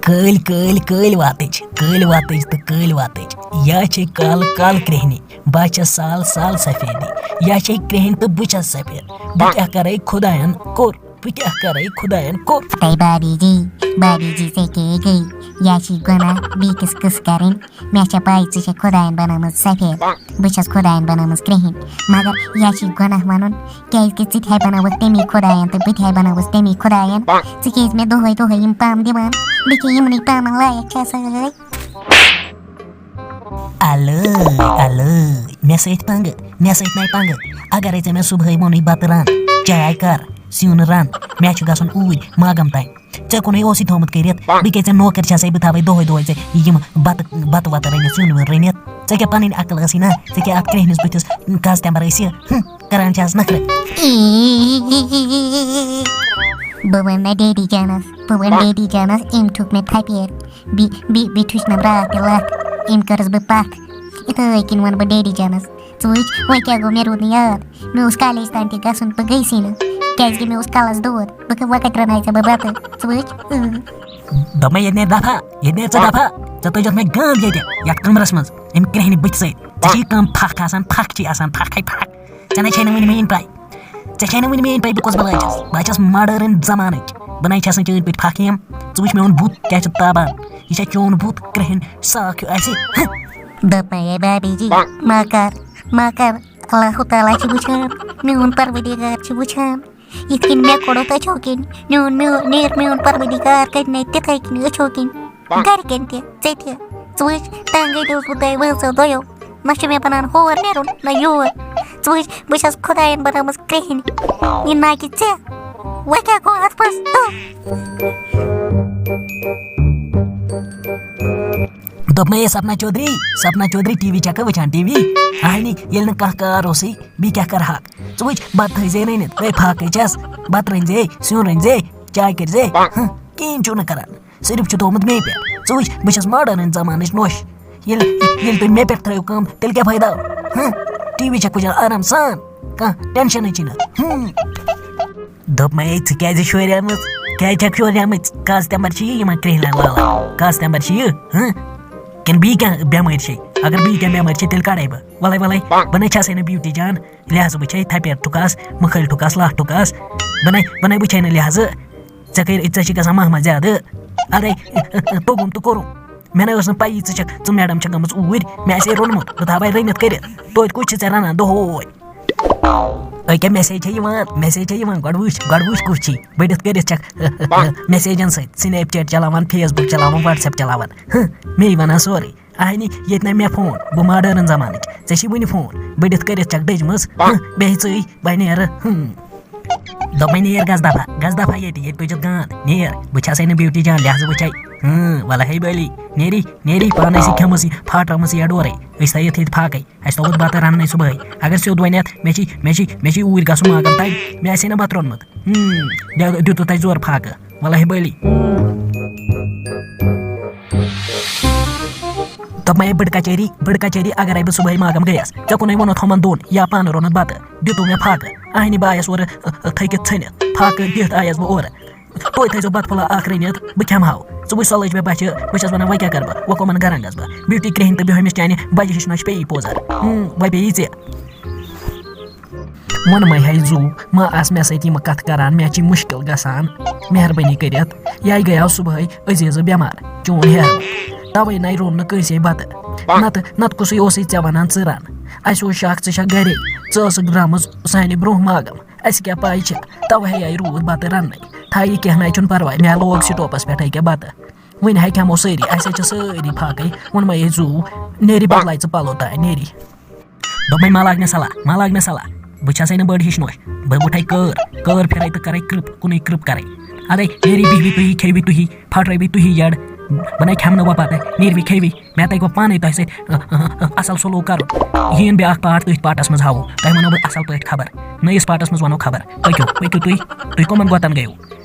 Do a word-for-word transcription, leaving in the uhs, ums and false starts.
کٲلۍ کٲلۍ کٲلۍ واتٕچ، کٲلۍ واتٕچ تہٕ کٲلۍ واتٕچ۔ یا چھے کالہٕ کالہٕ کرٛیٚہنہِ، بہٕ چھَس سال سال سفیدی۔ یا چھے کرٛیٚہنہِ تہٕ بہٕ چھَس سفید۔ بہٕ کیٛاہ کرے خۄدایَن کوٚر، بہٕ کیٛاہ کرے خۄدایَن کوٚر۔ تَے بابی جی، بابی جی، ژےٚ کیٛاہ گٔے؟ یا چھی گۄناہ بیٚیہِ کِس قٕصہٕ کَرٕنۍ؟ مےٚ چھےٚ پَے ژٕ چھےٚ خۄدایَن بَنٲومٕژ سفید، بہٕ چھَس خۄدایَن بَنٲومٕژ کرٛیٚہنہِ۔ مگر یا چھی گۄناہ وَنُن، کیٛازِ کہِ ژٕ تہِ ہَے بَنٲوٕکھ تَمی خۄدایَن تہٕ بہٕ تہِ ہَے بَنٲوٕس تَمی خۄدایَن۔ ژٕ کیٛازِ مےٚ دۄہَے دۄہَے یِم پَم دِوان؟ بہٕ کیٛاہ یِمنٕے پَمَن لایق چھَسَے؟ الٲے، الٲے، مےٚ سۭتۍ پنٛگہٕ، مےٚ سۭتۍ نَے پنٛگہٕ۔ اگرے ژےٚ مےٚ صُبحٲے ووٚنُے بَتہٕ رَن، چاے کَر، سیُن رَن، مےٚ چھُ گژھُن اوٗرۍ ماگَم تام۔ ژےٚ کُنُے اوسُے تھوٚومُت کٔرِتھ، بہٕ کیٛاہ ژےٚ نوکر چھَسَے، بہٕ تھاوَے دۄہَے دۄہَے ژےٚ یِم بَتہٕ، بَتہٕ وَتہٕ رٔنِتھ، سیُن ویُن رٔنِتھ؟ ژےٚ کیٛاہ پَنٕنۍ عقل ٲسٕے نا؟ ژےٚ کیٛاہ اَتھ کرٛیٚہنِس بٕتھِس کَس تٮ۪مبَر ٲسۍ؟ ہُم، کران چھَس نخرٕ۔ بہٕ وَنہٕ نہ ڈیڈی جانَس، بہٕ وَنہٕ ڈیڈی جانَس، أمۍ ٹھُک مےٚ تھپھ۔ بیٚیہِ، بیٚیہِ، بیٚیہِ ٹھُچنَم راتھ تہِ لَتھ، أمۍ کٔرٕس بہٕ پَتھ۔ یِتھَے کِنۍ وَنہٕ بہٕ ڈیڈی جانَس۔ ژٕ وٕچھ، وۄنۍ کیٛاہ گوٚو، مےٚ روٗد نہٕ یاد۔ مےٚ اوس کالیج تام تہِ گژھُن، بہٕ گٔیسٕے نہٕ، کیٛازِکہِ مےٚ اوس کَلَس دود۔ بہٕ کَتہِ، وۄنۍ کَتہِ رَنہٕ ہا ژےٚ بہٕ بَتہٕ؟ ژٕ وٕچھ۔ دوٚپمَے، ییٚتہِ نیرِ دَفا، ییٚتہِ نیرِ ژٕ دَفا۔ ژےٚ تُجَتھ مےٚ گانٛد ییٚتہِ، یَتھ کَمرَس منٛز، اَمہِ کرٛیٚہنہِ بٕتھِ سۭتۍ۔ ژےٚ چھِ کَم پھَکھ آسان، پھَکھ چھِ آسان، پھَکھَے پھَکھ۔ ژےٚ نَے چھے نہٕ وٕنہِ میٛٲنۍ پَے۔ ژےٚ چھے نہٕ وٕنہِ میٛٲنۍ پَے، بہٕ کۄس بَلٲے چھَس۔ بہٕ ہا چھَس ماڈٲرٕن زمانٕچ۔ بہٕ نَے چھَس نہٕ چٲنۍ پٲٹھۍ پھَکھ یِم۔ ژٕ وٕچھ میون بُتھ کیٛاہ چھُ تابان۔ یہِ چھا چون بُتھ کرٛیٚہن ساکھ ہیوٗ آسہِ؟ ہہ۔ دوٚپمَے، اے بابی جی، ما کر، ما کر۔ اللہ تعالیٰ چھُ وٕچھان، میون پروردگار چھُ وٕچھان۔ یِتھ کٔنۍ مےٚ کوٚڑُتھ أچھو کِنۍ، نیوٗن میون، نیر میون پروردگار کَتہِ نَے تِتھَے کٔنۍ أچھو کِنۍ۔ گَرِکٮ۪ن تہِ، ژےٚ تہِ۔ ژٕ وٕچھ، تنٛگ گٔے دِلس بہٕ تۄہہِ وٲژو دۄیو۔ نہ چھُ مےٚ بنان ہور نیرُن، نہ یور۔ ژٕ وٕچھ، بہٕ چھَس خۄدایَن بنٲومٕژ کرٛیٚہنۍ، یہِ نہ کہِ ژےٚ۔ وۄنۍ کیٛاہ گوٚو اَتھ منٛز؟ دوٚپمَے، ہے سپنا چودھری، سپنا چودھری، ٹی وی چھَکھٕ وٕچھان، ٹی وی؟ اَہنی، ییٚلہِ نہٕ کانٛہہ کار اوسُے، بیٚیہِ کیٛاہ کَرٕ ہاکھ؟ ژٕ وٕچھ، بَتہٕ تھٲیزے رٔنِتھ، ہے پھاکَے چھَس، بَتہٕ رٔنۍزے، سیُن رٔنۍزے، چاے کٔرۍزے، ہہ، کِہیٖنۍ چھُو نہٕ کَران۔ صرف چھُ تھوٚومُت مے پٮ۪ٹھ۔ ژٕ وٕچھ، بہٕ چھَس ماڈٲرٕن زمانٕچ نوٚش۔ ییٚلہِ، ییٚلہِ تُہۍ مےٚ پٮ۪ٹھ ترٛٲیِو کٲم، تیٚلہِ کیٛاہ فٲیدٕ آو؟ ہہ؟ ٹی وی چھَکھ وٕچھان آرام سان، کانٛہہ ٹٮ۪نشَنٕے چھِنہٕ۔ ہُم۔ دوٚپمَے، ہے، ژٕ کیٛازِ شوریمٕژ؟ کیٛازِ چھَکھ شوریمٕژ؟ کَس تٮ۪مبَر چھِ یہِ یِمَن کرٛیٚہلٮ۪ن لالَن؟ کَس تٮ۪مبَر چھِ یہِ؟ ہہ؟ کِنہٕ بیٚیہِ کینٛہہ بٮ۪مٲرۍ چھے؟ اگر بیٚیہِ کینٛہہ بٮ۪مٲرۍ چھے، تیٚلہِ کَڑَے بہٕ۔ وَلَے، وَلَے، بہٕ نَے چھَسَے نہٕ بیوٹی جان۔ لہذا وٕچھے تھپٮ۪ر ٹُکاس، مٕکھٕلۍ ٹُکاس، لَٹھ ٹُکاس۔ بہٕ نَے، بہٕ نَے وٕچھے نہٕ لہذا۔ ژےٚ کٔرۍ، ژےٚ چھِ گژھان مہمہ زیادٕ۔ اَدَے، توٚگُم تہٕ کوٚرُم۔ مےٚ نَے ٲس نہٕ پَیی ژٕ چھَکھ، ژٕ میڈم چھَکھ گٔمٕژ اوٗرۍ۔ مےٚ آسہِ ہے روٚنمُت، بہٕ تھاوَے رٔنِتھ کٔرِتھ۔ توتہِ کُس چھِ ژےٚ رَنان دۄہَے؟ أکیٛاہ message چھےٚ یِوان، message چھےٚ یِوان، گۄڈٕ وٕچھ، گۄڈٕ وٕچھ کُس چھی۔ بٔڑِتھ کٔرِتھ چھَکھ messageن سۭتۍ، Snapchat چلاوان، Facebook چلاوان، WhatsApp چلاوان۔ ہہ، مے وَنان سورُے۔ اہنی، ییٚتہِ نَے مےٚ فون، بہٕ ماڈٲرٕن زمانٕچ۔ ژےٚ چھی وٕنہِ فون، بٔڑِتھ کٔرِتھ چھَکھ ڈٔجمٕژ۔ ہہ، بیٚہہِ ژٕے، بہٕ نیرٕ۔ ہم۔ دوٚپمَے، نیر گژھ دفعہ، گژھ دفعہ ییٚتہِ، ییٚتہِ تُجَتھ گانٛد۔ نیر، بہٕ چھَسَے نہٕ بیوٹی جان، لہذا وٕچھَے۔ ہم، وَلہٕ ہے بٔلی، نیری، نیری، پانَے سۭتۍ کھٮ۪مٕژ یہِ پھاٹرٲومٕژ یَڈ اورَے۔ أسۍ تھٲیِتھ ییٚتہِ پھاکَے۔ اَسہِ تھوٚوُتھ بَتہٕ رَننَے صُبحٲے۔ اگر سیوٚد وَنہِ اَتھ، مےٚ چھی، مےٚ چھی، مےٚ چھی اوٗرۍ گژھُن ماگَم تانۍ، مےٚ آسہِ ہے نہٕ بَتہٕ روٚنمُت۔ ہم، دِ-، دیُتوُ تۄہہِ زورٕ پھاکہٕ۔ وَلہٕ ہے بٔلی۔ دوٚپمَے، بٔڑ کچٲری، بٔڑ کچٲری، اگرے بہٕ صُبحٲے ماگم گٔیَس، ژےٚ کُنُے ووٚنُتھ ہُمَن دۄن یا پانہٕ روٚنُتھ بَتہٕ، دیُتُو مےٚ پھاکہٕ۔ اہنہِ بہٕ آیَس اورٕ، ٲ، ٲ، تھٔکِتھ ژھٔنِتھ، پھاکہٕ دِتھ آیَس بہٕ اورٕ۔ توتہِ تھٲیزیو بَتہٕ پھوٚلہ اَکھ رٔنِتھ، بہٕ کھٮ۪مہٕ ہاو۔ ژٕ وٕچھ، سۄ لٔج مےٚ بَچھِ، بہٕ چھَس وَنان، وۄنۍ کیٛاہ کَرٕ بہٕ؟ وۄنۍ کَمَن گَرَن گژھٕ بہٕ؟ بیوٹی کرٛیٚہنہِ تہٕ بیٚہمِس چانہِ بَجہِ ہِش نۄشہِ پیٚیہِ پوزَر۔ ہُم، وۄنۍ پیٚیہِ ژےٚ۔ وۄنۍ مہ ہے زُو، مہ آس مےٚ سۭتۍ یِم کتھٕ کران، مےٚ چھِ مُشکِل گژھان۔ مہربٲنی کٔرِتھ، یہِ گٔیاو صُبحٲے عزیزٕ بٮ۪مار، چون ہیرٕ۔ توے نَے روٚن نہٕ کٲنٛسے بتہٕ۔ نتہٕ، نتہٕ کُسٕے اوسُے ژےٚ ونان ژٕ رن۔ اسہِ اوس شک ژٕ چھکھ گرے، ژٕ ٲسٕکھ درامٕژ سانہِ برونٛہہ ماگم۔ اسہِ کیٛاہ پاے چھےٚ، توے آیہِ روٗد بتہٕ رننَے۔ تھایہِ کینٛہہ نَے چھُنہٕ پرواے، مےٚ لوگ سٹوپس پٮ۪ٹھے کیٛاہ بتہٕ۔ وۄنۍ ہے کھٮ۪مو سٲری، اسہِ ہے چھِ سٲری فاقے۔ وۄنۍ مہ ہے زُو، نیرِ بدلاے ژٕ پلو تام، نیرِ۔ دوٚپمَے، "ما لاگ مےٚ صلاح، ما لاگ مےٚ صلاح۔ بہٕ چھَسَے نہٕ بٔڑ ہِش نوٚش۔ بہٕ وٕٹھَے کٲر، کٲر پھِرَے تہٕ کَرَے کرٛپ، کُنُے کرٛپ کَرَے۔ اَدَے، نیٖری بیٚہوی تُہی، کھیٚوی تُہی، پھٹرٲوی تُہی یَڈ۔ بہٕ نَے کھٮ۪مہٕ نہٕ وۄنۍ پَتہٕ، نیٖروی کھیٚوی۔ مےٚ تَگہِ وۄنۍ پانَے تۄہہِ سۭتۍ، اَ، اَ، اَ، اَصٕل سلوٗک کَرُن۔ یِیِن بیٛاکھ پارٹ، تٔتھۍ پارٹَس منٛز ہاوو۔ تۄہہِ وَنو بہٕ اَصٕل پٲٹھۍ خبر۔ نٔیِس پارٹَس منٛز وَنو خبر۔ پٔکِو، پٔکِو تُہۍ۔ تُہۍ کَمَن گۄتَن گٔیِو؟"